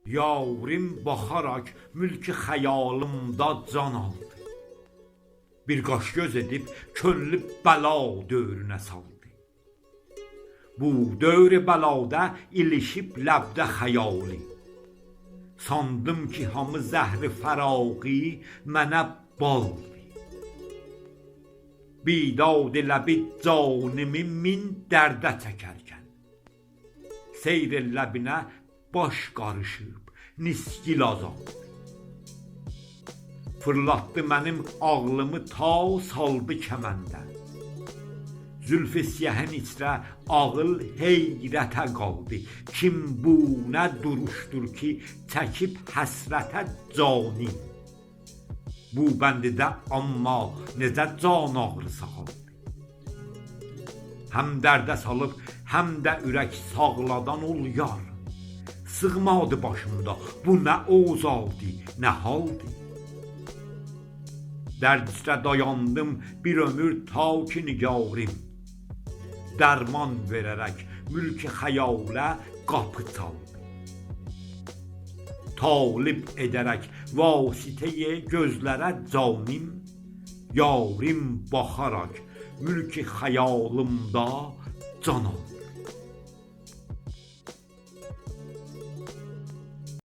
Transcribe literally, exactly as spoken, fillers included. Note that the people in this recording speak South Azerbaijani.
یاریم باخاراق ملک خیالیمدا جان آلدی. بیر قاش گؤز ائدیب کؤنلو بلا دؤورونه سالدی. بو دؤور بلادا ایلیشیب لبده خیالی. ساندیم کی هامی زهر فراقی منه بالدی. بیداد لبی جانیمی مین درده چکرکن، سیر لبینه باش قاریشیب نیسگیل آزالدی. فیرلاتدی منیم عاغلیمی تا سالدی کمنده. زلف سیاهین ایچره عاغیل حیرته قالدی. کیم بو نه دوروشدور کی چکیب حسرته جانیم؟ بو بندیده آمما نئجه جان آغریسی آلدی؟ هم درده سالیب، هم ده اورک ساغلادان اول یار. سیغمادی باشیمدا، بو نه اوضاعدی، نه حالدی؟ درد اوسته دایاندیم بیر عؤمور تا کی نگاریم درمان وئره‌رک ملک خیاله قاپی چالدی. طالب ائده‌رک واسطه‌ی گؤزلره جانیم، یاریم باخاراق ملک خیالیمدا جان آلدی.